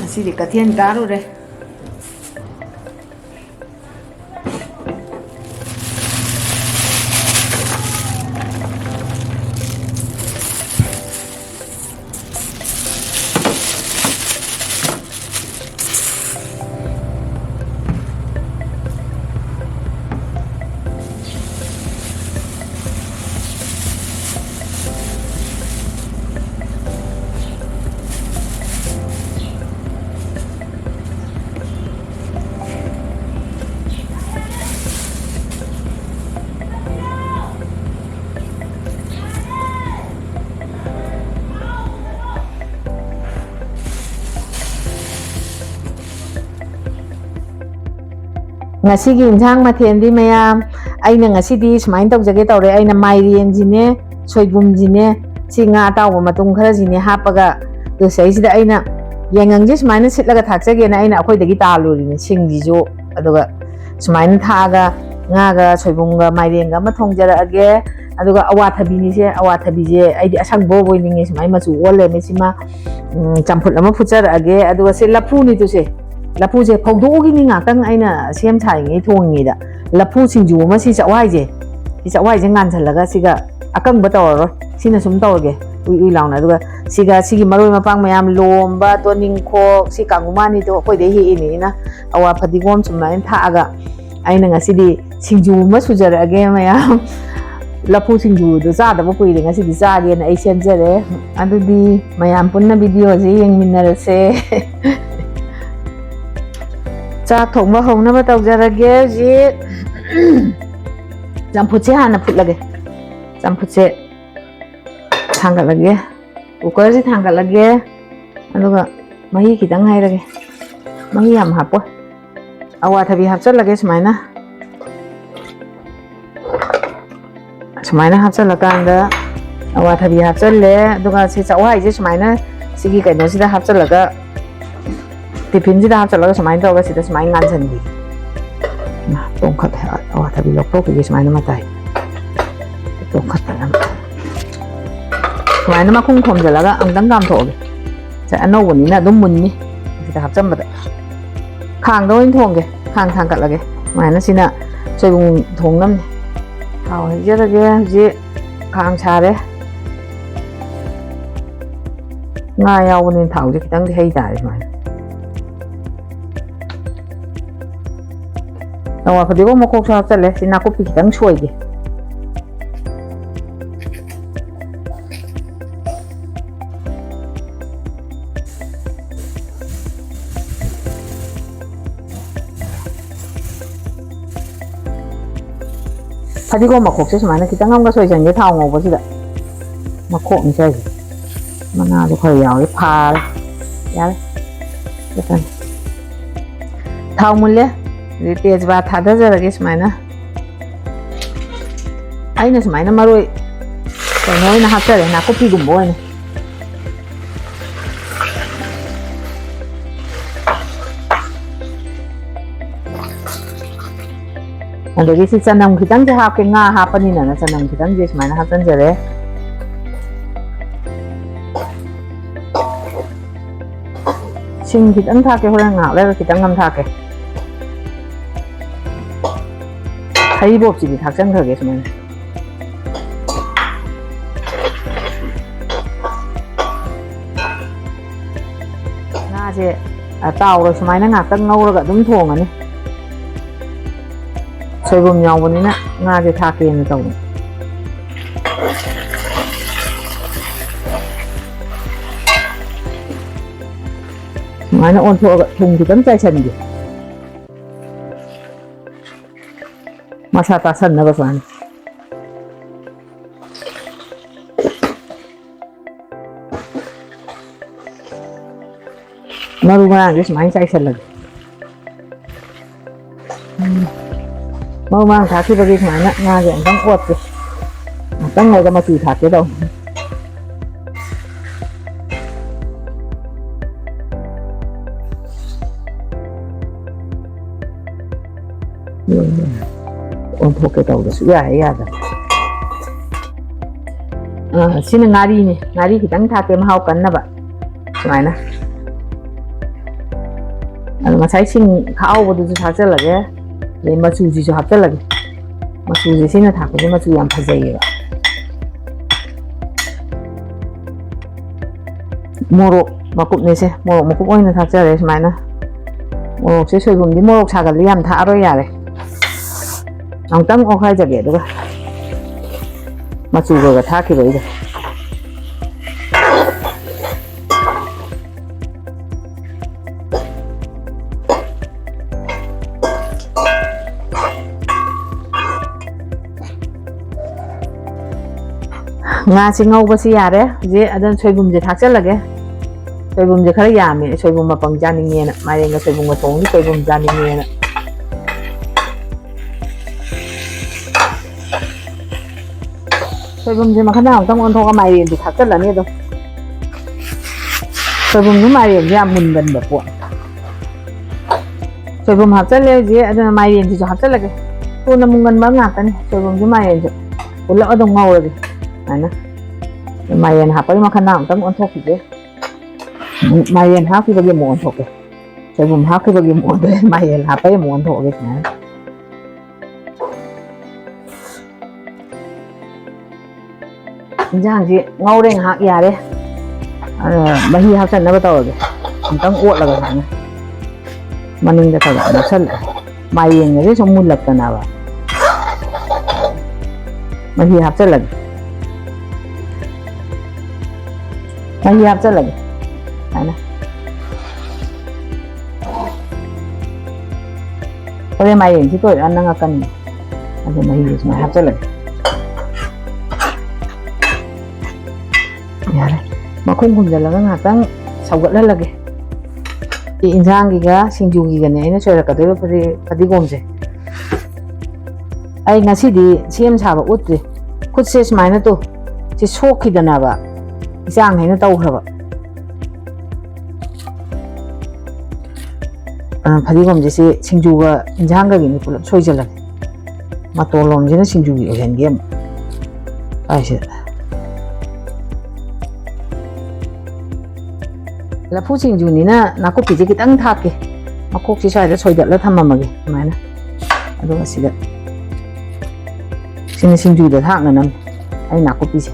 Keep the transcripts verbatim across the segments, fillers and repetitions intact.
ꯉꯁꯤꯗꯤ ꯀꯩꯊꯦꯜ ꯀꯥꯔꯨꯔꯦ꯫ ꯉꯁꯤꯒꯤ ꯏꯟꯁꯥꯡ ꯃꯊꯦꯜꯗꯤ ꯃꯌꯥꯝ, ꯑꯩꯅ ꯉꯁꯤꯗꯤ ꯁꯨꯃꯥꯏꯅ ꯇꯧꯖꯒꯦ ꯇꯧꯔꯦ꯫ ꯑꯩꯅ ꯃꯥꯏꯔꯦꯟꯁꯤꯅꯦ, ꯁꯣꯏꯕꯨꯝꯁꯤꯅꯦ, ꯁꯤ ꯉꯥ ꯑꯇꯥꯎꯕ ꯃꯇꯨꯝ ꯈꯔꯁꯤꯅꯦ ꯍꯥꯞꯄꯒ, ꯑꯗꯨ ꯁꯤꯗꯩꯁꯤꯗ ꯑꯩꯅ ꯌꯥꯏꯉꯪꯁꯦ ꯁꯨꯃꯥꯏꯅ ꯁꯤꯠꯂꯒ ꯊꯥꯛꯆꯒꯦꯅ ꯑꯩꯅ ꯑꯩꯈꯣꯏꯗꯒꯤ ꯇꯥꯜꯂꯨꯔꯤꯅꯦ, ꯁꯤꯡꯁꯤꯁꯨ꯫ ꯑꯗꯨꯒ ꯁꯨꯃꯥꯏꯅ ꯊꯥꯛꯑꯒ ꯉꯥꯒ ꯁꯣꯏꯕꯨꯝꯒ ꯃꯥꯏꯔꯦꯟꯒ ꯑꯃ ꯊꯣꯡꯖꯔꯛꯑꯒꯦ꯫ ꯑꯗꯨꯒ ꯑꯋꯥꯊꯕꯤꯅꯤꯁꯦ, ꯑꯋꯥꯊꯕꯤꯁꯦ ꯑꯩꯗꯤ ꯑꯁꯪꯕ ꯑꯣꯏꯅꯤꯡꯉꯦ, ꯁꯨꯃꯥꯏꯅ ꯃꯆꯨ ꯑꯣꯜꯂꯦ꯫ ꯁꯤꯃ, ꯎꯝ, ꯆꯝꯐꯨꯠ ꯑꯃ ꯐꯨꯠꯆꯔꯛꯑꯒꯦ꯫ ꯑꯗꯨꯒ ꯁꯤ ꯂꯐꯨꯅꯤꯗꯨꯁꯦ, ꯂꯐꯨꯁꯦ ꯐꯧꯗꯣꯛꯎꯈꯤꯅꯤ ꯉꯥꯛꯇꯪ ꯑꯩꯅ ꯁꯦꯝ ꯁꯥꯔꯤꯉꯩ ꯊꯣꯡꯉꯤꯉꯩꯗ꯫ ꯂꯐꯨ ꯁꯤꯡꯖꯨ ꯑꯃ, ꯁꯤ ꯆꯥꯛꯋꯥꯏꯁꯦ, ꯁꯤ ꯆꯥꯛꯋꯥꯏꯁꯦ ꯉꯥꯟꯁꯜꯂꯒ ꯁꯤꯒ ꯑꯀꯪꯕ ꯇꯧꯔꯔꯣꯏ, ꯁꯤꯅ ꯁꯨꯝ ꯇꯧꯔꯒꯦ, ꯎꯏ ꯎꯏ ꯂꯥꯎꯅ꯫ ꯑꯗꯨꯒ ꯁꯤꯒ ꯁꯤꯒꯤ ꯃꯔꯣꯏ ꯃꯄꯥꯡ ꯃꯌꯥꯝ, ꯂꯣꯝꯕ, ꯇꯣꯅꯤꯡꯈꯣꯛ, ꯁꯤ ꯀꯥꯡꯒꯨꯃꯥꯅꯤꯗꯣ ꯑꯩꯈꯣꯏꯗꯩ ꯍꯦꯛꯏꯅꯤꯅ, ꯑꯋꯥ ꯐꯗꯤꯒꯣꯝ ꯁꯨꯃꯥꯏꯅ ꯊꯥꯛꯑꯒ ꯑꯩꯅ ꯉꯁꯤꯗꯤ ꯁꯤꯡꯖꯨ ꯑꯃ ꯁꯨꯖꯔꯛꯑꯒꯦ ꯃꯌꯥꯝ꯫ ꯂꯐꯨ ꯁꯤꯡꯖꯨꯗꯣ ꯆꯥꯗꯕ ꯀꯨꯏꯔꯦ, ꯉꯁꯤꯗꯤ ꯆꯥꯒꯦꯅ ꯑꯩ ꯁꯦꯝꯖꯔꯦ꯫ ꯑꯗꯨꯗꯤ ꯃꯌꯥꯝ ꯄꯨꯟꯅ ꯚꯤꯗꯤꯑꯣꯁꯦ ꯌꯦꯡꯃꯤꯟꯅꯔꯁꯦ꯫ ꯆꯥꯛ ꯊꯣꯡꯕ ꯍꯧꯅꯕ ꯇꯧꯖꯔꯒꯦ ꯍꯧꯖꯤꯛ꯫ ꯆꯝꯐꯨꯠꯁꯦ ꯍꯥꯟꯅ ꯐꯨꯠꯂꯒꯦ꯫ ꯆꯝꯐꯨꯠꯁꯦ ꯊꯥꯡꯒꯠꯂꯒꯦ꯫ ꯀꯨꯀꯔꯁꯦ ꯊꯥꯡꯒꯠꯂꯒꯦ꯫ ꯑꯗꯨꯒ ꯃꯍꯤ ꯈꯤꯇꯪ ꯍꯩꯔꯒꯦ꯫ ꯃꯍꯤ ꯌꯥꯝ ꯍꯥꯞꯄꯣꯏ꯫ ꯑꯋꯥꯊꯕꯤ ꯍꯥꯞꯆꯜꯂꯒꯦ ꯁꯨꯃꯥꯏꯅ꯫ ꯁꯨꯃꯥꯏꯅ ꯍꯥꯞꯆꯜꯂꯀꯥꯟꯗ, ꯑꯋꯥꯊꯕꯤ ꯍꯥꯞꯆꯜꯂꯦ꯫ ꯑꯗꯨꯒ ꯁꯤ ꯆꯥꯛꯋꯥꯏꯁꯦ ꯁꯨꯃꯥꯏꯅ ꯁꯤꯒꯤ ꯀꯩꯅꯣꯁꯤꯗ ꯍꯥꯞꯆꯜꯂꯒ, ꯇꯤꯐꯤꯟꯁꯤꯗ ꯍꯥꯞꯆꯜꯂꯒ ꯁꯨꯃꯥꯏꯅ ꯇꯧꯔꯒ ꯁꯤꯗ ꯁꯨꯃꯥꯏꯅ ꯉꯥꯟꯁꯤꯟꯕꯤ꯫ ꯏꯃꯥ, ꯇꯣꯡꯈꯠꯂꯦ꯫ ꯑꯋꯥꯊꯕꯤ ꯂꯧꯊꯣꯛꯈꯤꯒꯦ ꯁꯨꯃꯥꯏꯅ ꯃꯇꯥꯏ꯫ ꯇꯣꯡꯈꯠꯇꯅꯕ꯫ ꯁꯨꯃꯥꯏꯅ ꯃꯈꯨꯝ ꯈꯣꯝꯖꯤꯜꯂꯒ ꯑꯃꯨꯛꯇꯪ ꯀꯥꯝꯊꯣꯛꯑꯒꯦ꯫ ꯁꯦ, ꯑꯅꯧꯕꯅꯤꯅ ꯑꯗꯨꯝ ꯃꯨꯟꯅꯤ꯫ ꯁꯤꯗ ꯍꯥꯞꯆꯟꯕꯗ꯫ ꯈꯥꯡꯗ ꯑꯣꯏꯅ ꯊꯣꯡꯒꯦ꯫ ꯈꯥꯡ ꯊꯥꯡꯒꯠꯂꯒꯦ꯫ ꯁꯨꯃꯥꯏꯅ ꯁꯤꯅ ꯁꯣꯏꯕꯨꯝ ꯊꯣꯡꯅꯕꯅꯦ꯫ ꯊꯥꯎ ꯍꯩꯖꯔꯒꯦ꯫ ꯍꯧꯖꯤꯛ ꯈꯥꯡ ꯁꯥꯔꯦ꯫ ꯉꯥ ꯌꯥꯎꯕꯅꯤꯅ ꯊꯥꯎꯁꯦ ꯈꯤꯇꯪꯗꯤ ꯍꯩ ꯇꯥꯔꯦ ꯁꯨꯃꯥꯏꯅ꯫ ꯑꯋꯥ ꯐꯗꯤꯒꯣꯝ ꯃꯈꯣꯛꯁꯨ ꯍꯥꯞꯆꯜꯂꯦ꯫ ꯁꯤ ꯅꯥꯀꯨꯞꯄꯤ ꯈꯤꯇꯪ ꯁꯣꯏꯒꯦ꯫ ꯐꯗꯤꯒꯣꯝ ꯃꯈꯣꯛꯁꯦ ꯁꯨꯃꯥꯏꯅ ꯈꯤꯇꯪ ꯑꯃꯒ ꯁꯣꯏꯁꯟꯒꯦ ꯊꯥꯎ ꯉꯧꯕꯁꯤꯗ꯫ ꯃꯈꯣꯛꯅꯤ ꯁꯥꯏꯁꯦ꯫ ꯃꯅꯥꯗꯣ ꯈꯔ ꯌꯥꯎꯔꯦ꯫ ꯐꯥꯔꯦ꯫ ꯌꯥꯔꯦ꯫ ꯊꯥꯎ ꯃꯨꯜꯂꯦ꯫ ꯑꯗꯩ ꯇꯦꯖꯄꯥꯠ ꯊꯥꯗꯖꯔꯒꯦ ꯁꯨꯃꯥꯏꯅ꯫ ꯑꯩꯅ ꯁꯨꯃꯥꯏꯅ ꯃꯔꯣꯏ ꯀꯩꯅꯣ ꯑꯣꯏꯅ ꯍꯥꯞꯆꯔꯦ, ꯅꯥꯀꯨꯞꯄꯤꯒꯨꯝꯕ ꯑꯣꯏꯅ꯫ ꯑꯗꯒꯤ ꯁꯤ ꯆꯅꯝ ꯈꯤꯇꯪꯁꯦ ꯍꯥꯞꯀꯦ, ꯉꯥ ꯍꯥꯞꯄꯅꯤꯅꯅ ꯆꯅꯝ ꯈꯤꯇꯪꯁꯦ ꯁꯨꯃꯥꯏꯅ ꯍꯥꯞꯆꯤꯟꯖꯔꯦ꯫ ꯁꯤꯡ ꯈꯤꯇꯪ ꯊꯥꯛꯀꯦ, ꯍꯣꯔꯦꯟ ꯉꯥꯏꯍꯥꯛ ꯂꯩꯔꯒ ꯈꯤꯇꯪ ꯑꯃ ꯊꯥꯛꯀꯦ꯫ ꯍꯔꯤꯕꯣꯞꯁꯤꯗꯤ ꯊꯥꯛꯆꯟꯈ꯭ꯔꯒꯦ ꯁꯨꯃꯥꯏꯅ꯫ ꯉꯥꯁꯦ ꯇꯥꯎꯔꯣꯏ, ꯁꯨꯃꯥꯏꯅ ꯉꯥꯛꯇꯪ ꯉꯧꯔꯒ ꯑꯗꯨꯝ ꯊꯣꯡꯉꯅꯤ꯫ ꯁꯣꯏꯕꯨꯝ ꯌꯥꯎꯕꯅꯤꯅ ꯉꯥꯁꯦ ꯊꯥꯛꯀꯦꯅ ꯇꯧꯕꯅꯤ꯫ ꯁꯨꯃꯥꯏꯅ ꯑꯣꯟꯊꯣꯛꯑꯒ ꯊꯨꯝ ꯈꯤꯇꯪ ꯆꯥꯏꯁꯤꯟꯒꯦ꯫ ꯃꯁꯥ ꯇꯥꯁꯟꯅꯕ ꯁꯨꯃꯥꯏꯅ꯫ ꯃꯔꯨ ꯃꯔꯥꯡꯁꯦ ꯁꯨꯃꯥꯏꯅ ꯆꯥꯏꯁꯜꯂꯒꯦ꯫ ꯎꯝ꯫ ꯃꯔꯨ ꯃꯔꯥꯡ ꯊꯥꯛꯈꯤꯕꯒꯤ ꯁꯨꯃꯥꯏꯅ ꯉꯥꯁꯦ ꯑꯃꯨꯛꯇꯪ ꯑꯣꯠꯀꯦ꯫ ꯉꯥꯛꯇꯪ ꯂꯩꯔꯒ ꯃꯆꯨ ꯊꯥꯛꯀꯦ ꯇꯧꯅꯤ꯫ ꯑꯣꯟꯊꯣꯛꯀꯦ ꯇꯧꯕ ꯁꯨꯛꯌꯥ ꯍꯦꯛ ꯌꯥꯗꯕ꯫ ꯑꯥ, ꯁꯤꯅ ꯉꯥꯔꯤꯅꯦ꯫ ꯉꯥꯔꯤ ꯈꯤꯇꯪ ꯊꯥꯛꯀꯦ ꯃꯍꯥꯎ ꯀꯟꯅꯕ꯫ ꯁꯨꯃꯥꯏꯅ꯫ ꯑꯗꯣ ꯉꯁꯥꯏ ꯁꯤꯡ ꯈꯥꯛꯍꯧꯕꯗꯨꯁꯨ ꯊꯥꯛꯆꯜꯂꯒꯦ꯫ ꯑꯗꯩ ꯃꯆꯨꯁꯤꯁꯨ ꯍꯥꯞꯆꯜꯂꯒꯦ꯫ ꯃꯆꯨꯁꯦ ꯁꯤꯅ ꯊꯥꯛꯄꯁꯦ ꯃꯆꯨ ꯌꯥꯝ ꯐꯖꯩꯌꯦꯕ꯫ ꯃꯣꯔꯣꯛ ꯃꯀꯨꯞꯅꯦꯁꯦ, ꯃꯣꯔꯣꯛ ꯃꯀꯨꯞ ꯑꯣꯏꯅ ꯊꯥꯛꯆꯔꯦ ꯁꯨꯃꯥꯏꯅ꯫ ꯃꯣꯔꯣꯛꯁꯦ, ꯁꯣꯏꯕꯨꯝꯗꯤ ꯃꯣꯔꯣꯛ ꯁꯥꯒꯜꯂꯤ, ꯌꯥꯝ ꯊꯥꯛꯑꯔꯣꯏ, ꯌꯥꯔꯦ꯫ ꯑꯃꯨꯛꯇꯪ ꯑꯣꯠꯈꯥꯏꯖꯒꯦ ꯑꯗꯨꯒ ꯃꯆꯨꯒ ꯊꯥꯛꯈꯤꯕꯩꯗꯣ꯫ ꯉꯥꯁꯤ ꯉꯧꯕꯁꯤ ꯌꯥꯔꯦ ꯍꯧꯖꯤꯛ꯫ ꯑꯗꯨꯅ ꯁꯣꯏꯕꯨꯝꯁꯦ ꯊꯥꯛꯆꯜꯂꯒꯦ꯫ ꯁꯣꯏꯕꯨꯝꯁꯦ ꯈꯔ ꯌꯥꯝꯃꯦ, ꯁꯣꯏꯕꯨꯝ ꯃꯄꯪ ꯆꯥꯅꯤꯡꯉꯦꯅ, ꯃꯥꯏꯔꯦꯟꯒ ꯁꯣꯏꯕꯨꯝꯒ ꯊꯣꯡꯉꯗꯤ ꯁꯣꯏꯕꯨꯝ ꯆꯥꯅꯤꯡꯉꯦꯅ꯫ ꯁꯣꯏꯕꯨꯝꯁꯦ ꯃꯈꯟ ꯃꯈꯟ ꯑꯃꯨꯛꯇꯪ ꯑꯣꯟꯊꯣꯛꯑꯒ ꯃꯥꯏꯔꯦꯟꯁꯦ ꯊꯥꯛꯆꯜꯂꯅꯤ ꯑꯗꯨꯝ꯫ ꯁꯣꯏꯕꯨꯝꯁꯨ ꯃꯥꯏꯔꯦꯟꯁꯨ ꯌꯥꯝ ꯃꯨꯟꯒꯟꯕ ꯄꯣꯠꯅꯤ꯫ ꯁꯣꯏꯕꯨꯝ ꯍꯥꯞꯆꯜꯂꯦ ꯍꯧꯖꯤꯛ, ꯑꯗꯨꯅ ꯃꯥꯏꯔꯦꯟꯁꯤꯁꯨ ꯍꯥꯞꯆꯜꯂꯒꯦ꯫ ꯊꯨꯅ ꯃꯨꯟꯒꯟꯕ ꯉꯥꯛꯇꯅꯤ ꯁꯣꯏꯕꯨꯝꯁꯨ ꯃꯥꯏꯔꯦꯟꯁꯨ꯫ ꯄꯨꯂꯞ ꯑꯗꯨꯝ ꯉꯧꯔꯒꯦ ꯁꯨꯃꯥꯏꯅ꯫ ꯃꯥꯏꯔꯦꯟ ꯍꯥꯞꯄꯒꯤ ꯃꯈꯜ ꯑꯃꯨꯛꯇꯪ ꯑꯣꯟꯊꯣꯛꯈꯤꯒꯦ꯫ ꯃꯥꯏꯔꯦꯟ ꯍꯥꯞꯈꯤꯕꯒꯤ ꯑꯃꯨꯛ ꯑꯣꯟꯊꯣꯛꯀꯦ꯫ ꯁꯣꯏꯕꯨꯝ ꯍꯥꯞꯈꯤꯕꯒꯤ ꯑꯃꯨꯛ ꯑꯣꯟꯊꯣꯛꯑꯦ, ꯃꯥꯏꯔꯦꯟ ꯍꯥꯞꯄꯒꯤ ꯑꯃꯨꯛ ꯑꯣꯟꯊꯣꯛꯑꯒꯦ ꯁꯨꯃꯥꯏꯅ꯫ ꯏꯟꯖꯥꯡꯁꯤ ꯉꯧꯔꯦ ꯉꯥꯏꯍꯥꯛ ꯌꯥꯔꯦ꯫ ꯑꯗꯨꯒ ꯃꯍꯤ ꯍꯥꯞꯆꯟꯅꯕ ꯇꯧꯔꯒꯦ꯫ ꯑꯃꯨꯛꯇꯪ ꯑꯣꯠꯂꯒ ꯁꯨꯃꯥꯏꯅ ꯃꯅꯤꯡꯗ ꯈꯔ ꯈꯔ ꯅꯞꯁꯜꯂꯦ꯫ ꯃꯥꯏꯔꯦꯟꯒꯁꯦ ꯁꯨꯝ ꯃꯨꯜꯂꯛꯇꯅꯕ꯫ ꯃꯍꯤ ꯍꯥꯞꯆꯜꯂꯒꯦ꯫ ꯃꯍꯤ ꯍꯥꯞꯆꯜꯂꯒꯦ꯫ ꯁꯨꯃꯥꯏꯅ꯫ ꯍꯣꯔꯦꯟ ꯃꯥꯏꯔꯦꯟꯁꯤ ꯇꯣꯏꯔ ꯅꯪꯉꯛꯀꯅꯤ꯫ ꯑꯗꯨ ꯃꯍꯤꯁꯦ ꯁꯨꯃꯥꯏꯅ ꯍꯥꯞꯆꯜꯂꯒꯦ꯫ ꯌꯥꯔꯦ꯫ ꯃꯈꯨꯝ ꯈꯨꯝꯖꯤꯜꯂꯒ ꯉꯥꯏꯍꯥꯛꯇꯪ ꯁꯧꯒꯠꯍꯜꯂꯒꯦ꯫ ꯁꯤ ꯏꯟꯁꯥꯡꯒꯤꯒ ꯁꯤꯡꯖꯨꯒꯤꯒꯅꯦ ꯑꯩꯅ ꯁꯣꯏꯔꯛꯀꯗꯣꯏꯕ ꯐꯗꯤ-, ꯐꯗꯤꯒꯣꯝꯁꯦ꯫ ꯑꯩ ꯉꯁꯤꯗꯤ ꯁꯦꯝ ꯁꯥꯕ ꯎꯠꯇ꯭ꯔꯤ꯫ ꯈꯨꯠꯁꯦ ꯁꯨꯃꯥꯏꯅ ꯇꯨ, ꯁꯤ ꯁꯣꯛꯈꯤꯗꯅꯕ ꯏꯆꯥꯡ ꯍꯦꯟꯅ ꯇꯧꯈ꯭ꯔꯕ꯫ ꯑ, ꯐꯗꯤꯒꯣꯝꯁꯦ ꯁꯤ ꯁꯤꯡꯖꯨꯒ ꯏꯟꯁꯥꯡꯒꯒꯤꯅꯤ ꯄꯨꯂꯞ ꯁꯣꯏꯖꯜꯂꯒꯦ꯫ ꯃꯇꯣꯟ ꯂꯣꯝꯁꯤꯅ ꯁꯤꯡꯖꯨꯒꯤ ꯑꯣꯏꯍꯟꯒꯦ ꯑꯃꯨꯛ꯫ ꯀꯥꯏꯁꯤꯗ꯫ ꯂꯐꯨ ꯁꯤꯡꯖꯨꯅꯤꯅ ꯅꯥꯀꯨꯞꯄꯤꯁꯦ ꯈꯤꯇꯪ ꯊꯥꯛꯀꯦ꯫ ꯃꯈꯣꯛꯁꯤ ꯁ꯭ꯋꯥꯏꯗ ꯁꯣꯏꯗꯠꯂ ꯊꯝꯃꯝꯃꯒꯦ ꯁꯨꯃꯥꯏꯅ꯫ ꯑꯗꯨꯒ ꯁꯤꯗ, ꯁꯤꯅ ꯁꯤꯡꯖꯨꯗ ꯊꯥꯛꯅꯅꯕ ꯑꯩ ꯅꯥꯀꯨꯞꯄꯤꯁꯦ꯫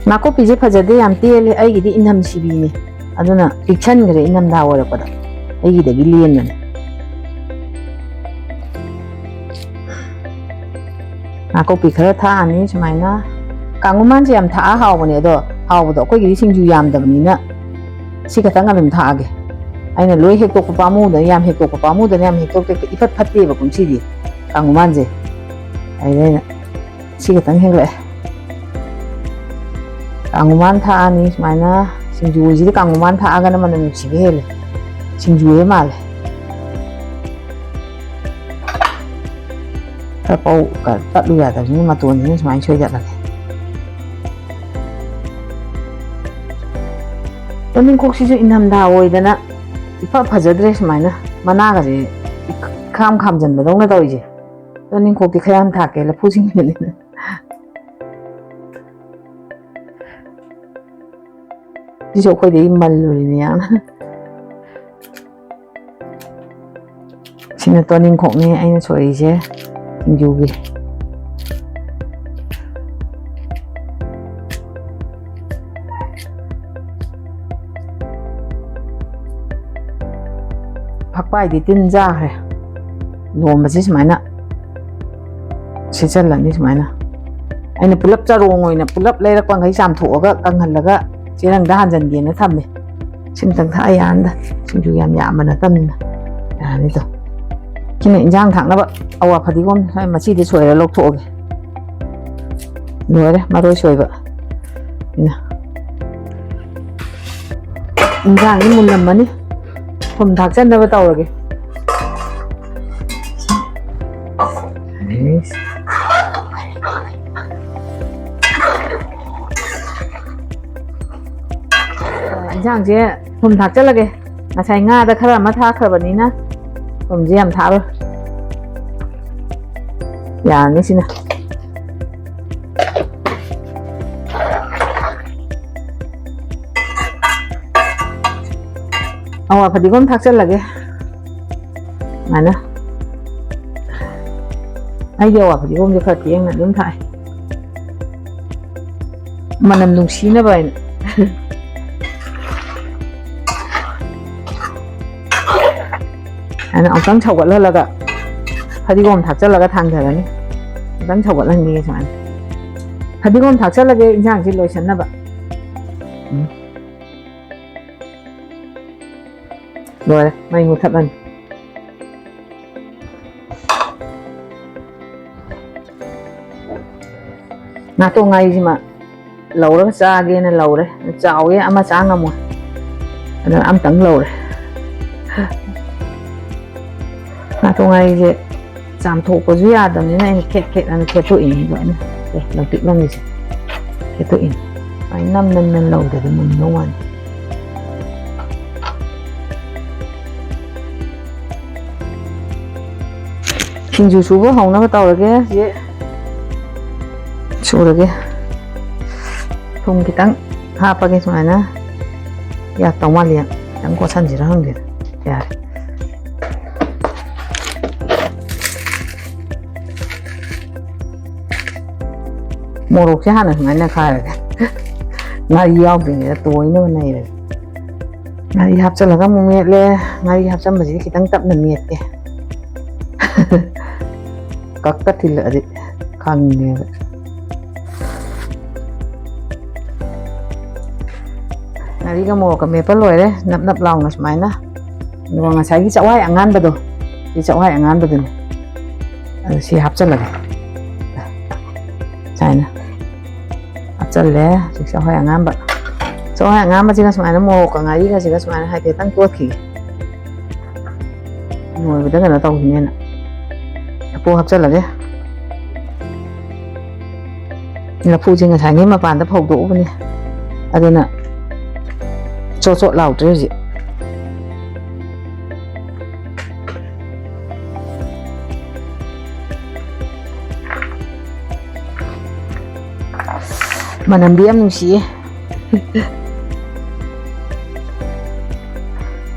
ꯅꯥꯀꯨꯞꯄꯤꯁꯦ ꯐꯖꯗꯦ, ꯌꯥꯝ ꯇꯦꯜꯂꯦ꯫ ꯑꯩꯒꯤꯗꯤ ꯏꯅꯝ ꯁꯤꯕꯤꯅꯤ, ꯑꯗꯨꯅ ꯄꯤꯛꯁꯟꯈ꯭ꯔꯦ꯫ ꯏꯅꯝꯊꯥ ꯑꯣꯏꯔꯛꯄꯗ ꯑꯩꯒꯤꯗꯒꯤ ꯂꯦꯝꯕꯅꯦ꯫ ꯅꯥꯀꯨꯞꯄꯤ ꯈꯔ ꯊꯥꯛꯑꯅꯤ ꯁꯨꯃꯥꯏꯅ꯫ ꯀꯥꯡꯉꯨꯃꯥꯟꯁꯦ ꯌꯥꯝ ꯊꯥꯛꯑ ꯍꯥꯎꯕꯅꯦ, ꯑꯗꯣ ꯍꯥꯎꯕꯗꯣ ꯑꯩꯈꯣꯏꯒꯤꯗꯤ ꯁꯤꯡꯖꯨ ꯌꯥꯝꯗꯕꯅꯤꯅ ꯁꯤ ꯈꯛꯇꯪ ꯑꯗꯨꯝ ꯊꯥꯛꯑꯒꯦ꯫ ꯑꯩꯅ ꯂꯣꯏ ꯍꯦꯛꯇꯣꯛꯄ ꯄꯥꯝꯃꯨꯗꯅ, ꯌꯥꯝ ꯍꯦꯛꯇꯣꯛꯄ ꯄꯥꯝꯃꯨꯗꯅ ꯌꯥꯝ ꯍꯦꯛꯇꯣꯛꯇꯦ꯫ ꯏꯐꯠ ꯐꯠꯇꯦꯕ ꯀꯨꯝꯁꯤꯗꯤ ꯀꯥꯡꯉꯨꯃꯥꯟꯁꯦ꯫ ꯑꯗꯩꯗ ꯑꯩꯅ ꯁꯤ ꯈꯛꯇꯪ ꯍꯦꯛꯂꯛꯑꯦ꯫ ꯀꯥꯡꯉꯨꯃꯥꯟ ꯊꯥꯛꯑꯅꯤ ꯁꯨꯃꯥꯏꯅ꯫ ꯁꯤꯡꯖꯨꯁꯤꯗꯤ ꯀꯥꯡꯉꯨꯃꯥꯟ ꯊꯥꯛꯑꯒꯅ ꯃꯅꯝ ꯅꯨꯡꯁꯤꯕ ꯍꯦꯜꯂꯦ, ꯁꯤꯡꯖꯨ ꯍꯦꯛ ꯃꯥꯜꯂꯦ꯫ ꯈꯔ ꯄꯧ-, ꯀ-, ꯇꯠꯂꯨ ꯌꯥꯗꯕꯅꯤꯅ ꯃꯇꯣꯟꯁꯤꯅ ꯁꯨꯃꯥꯏꯅ ꯁꯣꯏꯗꯠꯂꯒꯦ꯫ ꯇꯣꯅꯤꯡꯈꯣꯛꯁꯤꯁꯨ ꯏꯪꯊꯝꯊꯥ ꯑꯣꯏꯗꯅ ꯏꯐ ꯐꯖꯗ꯭ꯔꯦ, ꯁꯨꯃꯥꯏꯅ ꯃꯅꯥꯒꯁꯦ ꯏꯈꯥꯝ ꯈꯥꯝꯖꯟꯕꯗꯧꯅ ꯇꯧꯔꯤꯁꯦ꯫ ꯇꯣꯅꯤꯡꯈꯣꯛꯇꯤ ꯈꯔ ꯌꯥꯝ ꯊꯥꯛꯀꯦ, ꯂꯐꯨ ꯁꯤꯡꯖꯨꯅꯤꯅ꯫ ꯁꯤꯁꯨ ꯑꯩꯈꯣꯏꯗꯒꯤ ꯃꯜꯂꯨꯔꯤꯅꯦ ꯌꯥꯝꯅ꯫ ꯁꯤꯅ ꯇꯣꯅꯤꯡꯈꯣꯛꯅꯦ ꯑꯩꯅ ꯁꯣꯏꯔꯤꯁꯦ ꯁꯤꯡꯖꯨꯒꯤ꯫ ꯐꯛꯄꯥꯏꯗꯤ ꯇꯤꯟ ꯆꯥꯈ꯭ꯔꯦ꯫ ꯂꯣꯝꯕꯁꯤ ꯁꯨꯃꯥꯏꯅ ꯁꯦꯠꯆꯜꯂꯅꯤ꯫ ꯁꯨꯃꯥꯏꯅ ꯑꯩꯅ ꯄꯨꯂꯞ ꯆꯔꯣꯡ ꯑꯣꯏꯅ ꯄꯨꯂꯞ ꯂꯩꯔꯛꯄꯈꯩ ꯆꯥꯝꯊꯣꯛꯑꯒ ꯀꯪꯍꯜꯂꯒ ꯆꯦꯔꯪꯗ ꯍꯥꯟꯖꯟꯒꯦꯅ ꯊꯝꯃꯦ꯫ ꯁꯤꯃꯇꯪ ꯊꯥꯛꯑ ꯌꯥꯔꯅꯤꯗ, ꯁꯤꯡꯖꯨ ꯌꯥꯝ ꯌꯥꯝꯕ ꯅꯠꯇꯕꯅꯤꯅ ꯌꯥꯔꯅꯤꯗꯣ꯫ ꯁꯤꯅ ꯏꯟꯖꯥꯡ ꯊꯥꯛꯅꯕ ꯑꯋꯥ ꯐꯗꯤꯒꯣꯝ ꯁ꯭ꯋꯥꯏ ꯃꯆꯤꯗ ꯁꯣꯏꯔ ꯂꯧꯊꯣꯛꯑꯒꯦ꯫ ꯂꯣꯏꯔꯦ ꯃꯔꯣꯏ ꯁꯣꯏꯕ꯫ ꯁꯤꯅ ꯏꯟꯖꯥꯡꯗꯤ ꯃꯨꯜꯂꯝꯃꯅꯤ꯫ ꯊꯨꯝ ꯊꯥꯛꯆꯟꯅꯕ ꯇꯧꯔꯒꯦ꯫ ꯏꯟꯁꯥꯡꯁꯦ ꯊꯨꯝ ꯊꯥꯛꯆꯜꯂꯒꯦ꯫ ꯉꯁꯥꯏ ꯉꯥꯗ ꯈꯔ ꯑꯃ ꯊꯥꯛꯈ꯭ꯔꯕꯅꯤꯅ ꯊꯨꯝꯁꯦ ꯌꯥꯝ ꯊꯥꯛꯑꯔꯣꯏ꯫ ꯌꯥꯔꯅꯤ ꯁꯤꯅ꯫ ꯑꯋꯥ ꯐꯗꯤꯒꯣꯝ ꯊꯥꯛꯆꯜꯂꯒꯦ꯫ ꯁꯨꯃꯥꯏꯅ꯫ ꯑꯩꯗꯤ ꯑꯋꯥ ꯐꯗꯤꯒꯣꯝꯁꯦ ꯈꯔ ꯊꯦꯡꯅ ꯑꯗꯨꯝ ꯊꯥꯛꯑꯦ꯫ ꯃꯅꯝ ꯅꯨꯡꯁꯤꯅꯕ ꯍꯥꯏꯅ꯫ ꯍꯥꯏꯅ ꯑꯃꯨꯛꯇꯪ ꯁꯧꯒꯠꯍꯜꯂꯒ ꯐꯗꯤꯒꯣꯝ ꯊꯥꯛꯆꯜꯂꯒ ꯊꯥꯡꯊꯔꯅꯤ꯫ ꯑꯃꯨꯛꯇꯪ ꯁꯧꯒꯠꯍꯟꯈꯤꯒꯦ ꯁꯨꯃꯥꯏꯅ꯫ ꯐꯗꯤꯒꯣꯝ ꯊꯥꯛꯆꯜꯂꯒꯦ ꯏꯟꯁꯥꯡꯁꯤ ꯂꯣꯏꯁꯟꯅꯕ꯫ ꯎꯝ꯫ ꯂꯣꯏꯔꯦ, ꯃꯩ ꯃꯨꯊꯠꯂꯅꯤ꯫ ꯉꯥꯇꯣꯡ ꯉꯥꯔꯤꯁꯤꯃ ꯂꯧꯔꯒ ꯆꯥꯒꯦꯅ ꯂꯧꯔꯦ꯫ ꯆꯥꯎꯋꯦ, ꯑꯃ ꯆꯥ ꯉꯝꯃꯣꯏ꯫ ꯑꯗꯨꯅ ꯑꯝꯇꯪ ꯂꯧꯔꯦ꯫ ꯉꯥꯇꯣꯡ ꯉꯥꯔꯤꯁꯦ ꯆꯥꯝꯊꯣꯛꯄꯁꯨ ꯌꯥꯗꯕꯅꯤꯅ ꯑꯩꯅ ꯈꯦꯠ ꯈꯦꯠ ꯑꯅ ꯈꯦꯠꯇꯣꯛꯏꯅꯦ ꯂꯣꯏꯅ꯫ ꯑꯦ, ꯂꯧꯇꯤꯛ ꯂꯪꯉꯤꯁꯦ ꯈꯦꯠꯇꯣꯛꯏꯅꯦ꯫ ꯁꯨꯃꯥꯏꯅ ꯅꯝ ꯅꯝ ꯅꯝ ꯂꯧꯗꯗꯤ ꯃꯨꯟꯗꯧ ꯃꯥꯟꯗꯦ꯫ ꯁꯤꯡꯖꯨ ꯁꯨꯕ ꯍꯧꯅꯕ ꯇꯧꯔꯒꯦ꯫ ꯁꯤ ꯁꯨꯔꯒꯦ꯫ ꯊꯨꯝ ꯈꯤꯇꯪ ꯍꯥꯞꯄꯒꯦ ꯁꯨꯃꯥꯏꯅ꯫ ꯌꯥꯛꯇꯧ ꯃꯥꯜꯂꯤ꯫ ꯈꯤꯇꯪ ꯀꯣꯠꯁꯟꯁꯤꯔ ꯈꯪꯗꯦ꯫ ꯌꯥꯔꯦ꯫ ꯃꯣꯔꯣꯛꯁꯦ ꯍꯥꯟꯅ ꯁꯨꯃꯥꯏꯅ ꯈꯥꯏꯔꯒꯦ꯫ ꯉꯥꯔꯤ ꯌꯥꯎꯗ꯭ꯔꯤꯉꯩꯗ ꯇꯣꯏꯅꯕ ꯅꯩꯔꯒꯦ꯫ ꯉꯥꯔꯤ ꯍꯥꯞꯆꯤꯜꯂꯒ ꯑꯃꯨꯛ ꯃꯦꯠꯂꯦ꯫ ꯉꯥꯔꯤ ꯍꯥꯞꯆꯟꯕꯁꯤꯗꯤ ꯈꯤꯇꯪ ꯇꯞꯅ ꯃꯦꯠꯀꯦ꯫ ꯀꯛꯀ ꯊꯤꯜꯂꯛꯑꯗꯤ ꯈꯪꯉꯦꯕ꯫ ꯉꯥꯔꯤꯒ ꯃꯣꯔꯣꯛꯀ ꯃꯦꯠꯄ ꯂꯣꯏꯔꯦ, ꯅꯞ ꯅꯞ ꯂꯥꯎꯅ ꯁꯨꯃꯥꯏꯅ꯫ ꯑꯗꯨꯒ ꯉꯁꯥꯏꯒꯤ ꯆꯛꯋꯥꯏ ꯑꯉꯥꯟꯕꯗꯣ, ꯁꯤ ꯆꯛꯋꯥꯏ ꯑꯉꯥꯟꯕꯗꯨꯅꯦ꯫ ꯑꯗꯨ ꯁꯤ ꯍꯥꯞꯆꯜꯂꯒꯦ꯫ ꯁꯨꯃꯥꯏꯅ ꯍꯥꯞꯆꯜꯂꯦ꯫ ꯍꯧꯖꯤꯛ ꯆꯛꯋꯥꯏ ꯑꯉꯥꯟꯕ, ꯆꯛꯋꯥꯏ ꯑꯉꯥꯟꯕꯁꯤꯒ ꯁꯨꯃꯥꯏꯅ ꯃꯣꯔꯣꯛꯀ ꯉꯥꯔꯤꯒꯁꯤꯒ ꯁꯨꯃꯥꯏꯅ ꯍꯥꯏꯐꯦꯠꯇꯪ ꯇꯣꯠꯈꯤꯒꯦ꯫ ꯂꯣꯏꯕꯗ ꯀꯩꯅꯣ ꯇꯧꯈꯤꯅꯦꯅ꯫ ꯂꯐꯨ ꯍꯥꯞꯆꯜꯂꯒꯦ꯫ ꯂꯐꯨꯁꯦ ꯉꯁꯥꯏꯉꯩ ꯃꯄꯥꯟꯗ ꯐꯧꯗꯣꯛꯎꯕꯅꯦ, ꯑꯗꯨꯅ ꯆꯣꯠ ꯆꯣꯠ ꯂꯥꯎꯗ꯭ꯔꯦ ꯍꯧꯖꯤꯛ꯫ ꯃꯅꯝꯗꯤ ꯌꯥꯝ ꯅꯨꯡꯁꯤꯌꯦ꯫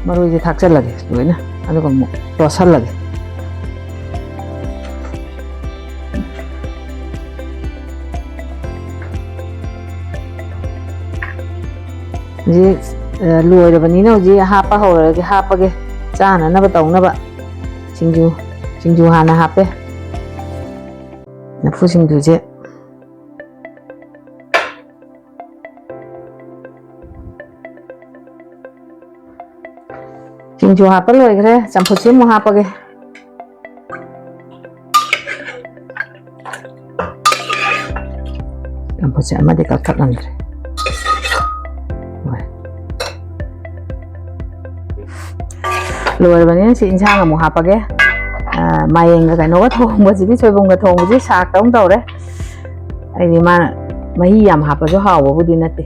ꯃꯔꯣꯏꯁꯦ ꯊꯥꯛꯆꯜꯂꯒꯦ ꯂꯣꯏꯅ, ꯑꯗꯨꯒ ꯑꯃꯨꯛ ꯇꯣꯠꯁꯜꯂꯒꯦ꯫ ꯍꯧꯖꯤꯛ, ꯑ, ꯂꯣꯏꯔꯕꯅꯤꯅ ꯍꯧꯖꯤꯛ ꯍꯥꯞꯄ ꯍꯧꯔꯒꯦ, ꯍꯥꯞꯄꯒꯦ꯫ ꯆꯥꯅꯅꯕ ꯇꯧꯅꯕ ꯁꯤꯡꯖꯨ, ꯁꯤꯡꯖꯨ ꯍꯥꯟꯅ ꯍꯥꯞꯄꯦ꯫ ꯂꯐꯨ ꯁꯤꯡꯖꯨꯁꯦ꯫ ꯁꯤꯡꯖꯨ ꯍꯥꯞꯄ ꯂꯣꯏꯈ꯭ꯔꯦ, ꯆꯝꯐꯨꯠꯁꯤ ꯑꯃꯨꯛ ꯍꯥꯞꯄꯒꯦ꯫ ꯆꯝꯐꯨꯠꯁꯦ ꯑꯃꯗꯤ ꯀꯛꯊꯠꯂꯝꯗ꯭ꯔꯦ꯫ ꯍꯣꯏ꯫ ꯂꯣꯏꯔꯕꯅꯤꯅ ꯁꯤ ꯏꯟꯁꯥꯡ ꯑꯃꯨꯛ ꯍꯥꯞꯄꯒꯦ꯫ ꯑ, ꯃꯥꯏꯔꯦꯟꯒ ꯀꯩꯅꯣꯒ ꯊꯣꯡꯕꯁꯤꯗꯤ, ꯁꯣꯏꯕꯨꯝꯒ ꯊꯣꯡꯕꯁꯤ ꯁꯥꯛꯇꯧꯅ ꯇꯧꯔꯦ꯫ ꯑꯩꯗꯤ ꯃꯥꯅ ꯃꯍꯤ ꯌꯥꯝ ꯍꯥꯞꯄꯁꯨ ꯍꯥꯎꯕꯕꯨꯗꯤ ꯅꯠꯇꯦ꯫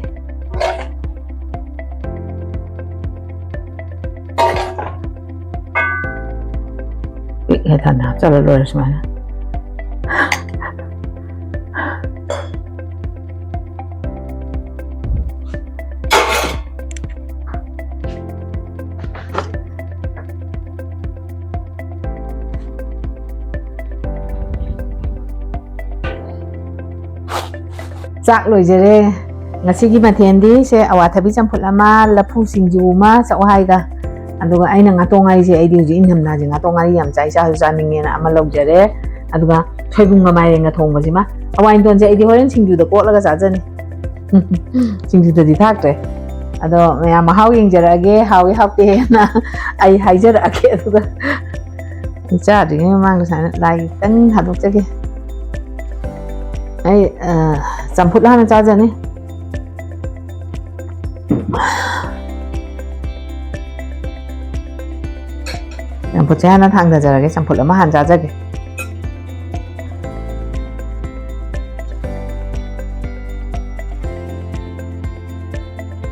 ꯄꯤꯛ ꯍꯦꯛ ꯊꯟꯅ ꯍꯥꯞꯆꯜꯂ ꯂꯣꯏꯔꯦ ꯁꯨꯃꯥꯏꯅ꯫ ꯆꯥꯛ ꯂꯣꯏꯖꯔꯦ꯫ ꯉꯁꯤꯒꯤ ꯃꯊꯦꯜꯗꯤ ꯁꯦ, ꯑꯋꯥꯊꯕꯤ ꯆꯝꯐꯨꯠ ꯑꯃ, ꯂꯐꯨ ꯁꯤꯡꯖꯨ ꯑꯃ, ꯆꯥꯛꯍꯋꯥꯏꯒ꯫ ꯑꯗꯨꯒ ꯑꯩꯅ ꯉꯥꯇꯣꯡ ꯉꯥꯔꯤꯁꯦ, ꯑꯩꯗꯤ ꯍꯧꯖꯤꯛ ꯏꯪꯊꯝꯊꯥꯁꯦ ꯉꯥꯇꯣꯡ ꯉꯥꯔꯤ ꯌꯥꯝ ꯆꯥꯏ, ꯆꯥꯁꯨ ꯆꯥꯅꯤꯡꯉꯦꯅ ꯑꯃ ꯂꯧꯖꯔꯦ꯫ ꯑꯗꯨꯒ ꯁꯣꯏꯕꯨꯝꯒ ꯃꯥꯏꯔꯦꯟꯒ ꯊꯣꯡꯕꯁꯤꯃ꯫ ꯍꯋꯥꯏ ꯅꯤꯡꯇꯣꯟꯁꯦ ꯑꯩꯗꯤ ꯍꯣꯔꯦꯟ ꯁꯤꯡꯖꯨꯗ ꯀꯣꯠꯂꯒ ꯆꯥꯖꯅꯤ꯫ ꯁꯤꯡꯖꯨꯗꯗꯤ ꯊꯥꯛꯇ꯭ꯔꯦ꯫ ꯑꯗꯣ ꯃꯌꯥꯝ ꯃꯍꯥꯎ ꯌꯦꯡꯖꯔꯛꯑꯒꯦ, ꯍꯥꯎꯏ ꯍꯥꯎꯇꯦꯅ ꯑꯩ ꯍꯥꯏꯖꯔꯛꯑꯒꯦ꯫ ꯑꯗꯨꯒ ꯆꯥꯗ꯭ꯔꯤꯉꯩ ꯃꯃꯥꯡꯗ ꯁꯨꯃꯥꯏꯅ ꯂꯥꯏ ꯈꯤꯇꯪ ꯊꯥꯗꯣꯛꯆꯒꯦ꯫ ꯑꯩ, ꯑ, ꯆꯝꯐꯨꯠ ꯍꯥꯟꯅ ꯆꯥꯖꯅꯤ꯫ ꯆꯝꯐꯨꯠꯁꯦ ꯍꯥꯟꯅ ꯊꯥꯡꯊꯖꯔꯒꯦ, ꯆꯝꯐꯨꯠ ꯑꯃ ꯍꯥꯟꯅ ꯆꯥꯖꯒꯦ꯫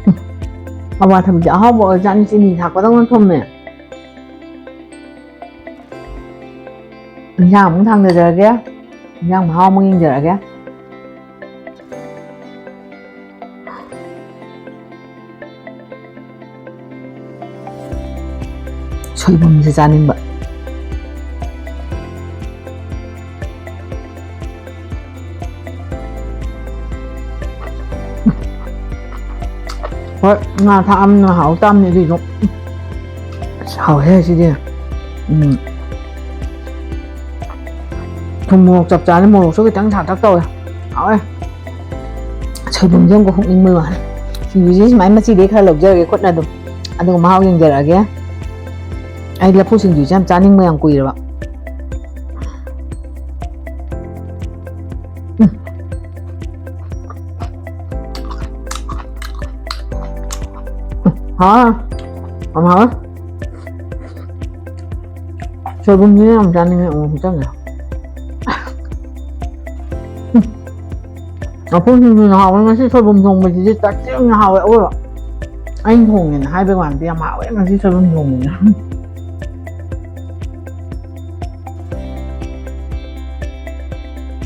ꯎꯝ, ꯑꯋꯥꯊꯕꯤꯁꯦ ꯑꯍꯥꯎꯕ ꯑꯣꯏꯔꯖꯥꯠꯅꯤ, ꯆꯤꯅꯤ ꯊꯥꯛꯄꯗꯧꯅ ꯊꯨꯝꯃꯦ꯫ ꯏꯟꯖꯥꯡ ꯑꯃꯨꯛ ꯊꯥꯡꯊꯖꯔꯒꯦ, ꯏꯟꯖꯥꯡ ꯃꯍꯥꯎ ꯑꯃꯨꯛ ꯌꯦꯡꯖꯔꯒꯦ꯫ ꯁꯣꯏꯕꯨꯝꯁꯦ ꯆꯥꯅꯤꯡꯕ꯫ ꯍꯣꯏ, ꯉꯥ ꯊꯥꯛꯑꯝꯅ ꯍꯥꯎ ꯇꯥꯝꯅꯦ ꯑꯗꯨꯏꯗꯣ꯫ ꯑꯁ, ꯍꯥꯎꯍꯦ ꯁꯤꯗꯤ꯫ ꯎꯝ꯫ ꯊꯨꯝ ꯃꯣꯔꯣꯛ ꯆꯞ ꯆꯥꯅ, ꯃꯣꯔꯣꯛꯁꯨ ꯈꯤꯇꯪ ꯁꯥꯇꯛ ꯇꯧꯋꯦ꯫ ꯍꯥꯎꯋꯦ꯫ ꯁꯣꯏꯕꯨꯝꯁꯦ ꯑꯃꯨꯛꯀ ꯍꯨꯛꯅꯤꯡꯕꯩ ꯋꯥꯅꯤ꯫ ꯁꯤꯡꯖꯨꯁꯦ ꯁꯨꯃꯥꯏꯅ ꯃꯆꯤꯗꯩ ꯈꯔ ꯂꯧꯖꯔꯒꯦ ꯈꯨꯠꯅ ꯑꯗꯨꯝ꯫ ꯑꯗꯨꯒ ꯃꯍꯥꯎ ꯌꯦꯡꯖꯔꯛꯑꯒꯦ꯫ ꯑꯩ ꯂꯐꯨ ꯁꯤꯡꯖꯨꯁꯦ ꯌꯥꯝ ꯆꯥꯅꯤꯡꯕ ꯌꯥꯝ ꯀꯨꯏꯔꯕ꯫ ꯎꯝ꯫ ꯎꯝ, ꯍꯥꯎꯋꯦ꯫ ꯌꯥꯝ ꯍꯥꯎꯋꯦ꯫ ꯁꯣꯏꯕꯨꯝꯁꯤꯅ ꯌꯥꯝ ꯆꯥꯅꯤꯡꯉꯦ ꯑꯃꯨꯛ ꯆꯪꯉꯦ꯫ ꯎꯝ꯫ ꯂꯐꯨ ꯁꯤꯡꯖꯨꯅ ꯍꯥꯎꯋꯦ꯫ ꯉꯁꯤ ꯁꯣꯏꯕꯨꯝ ꯊꯣꯡꯕꯁꯤꯗꯤ ꯇꯥꯠꯇꯤꯝꯅ ꯍꯥꯎꯋꯦ꯫ ꯑꯋꯣꯏꯕ ꯑꯩꯅ ꯊꯣꯡꯉꯦꯅ ꯍꯥꯏꯕꯩ ꯋꯥꯅꯤꯗꯤ ꯌꯥꯝ ꯍꯥꯎꯋꯦ ꯉꯁꯤ ꯁꯣꯏꯕꯨꯝ ꯊꯣꯡꯕꯁꯦ꯫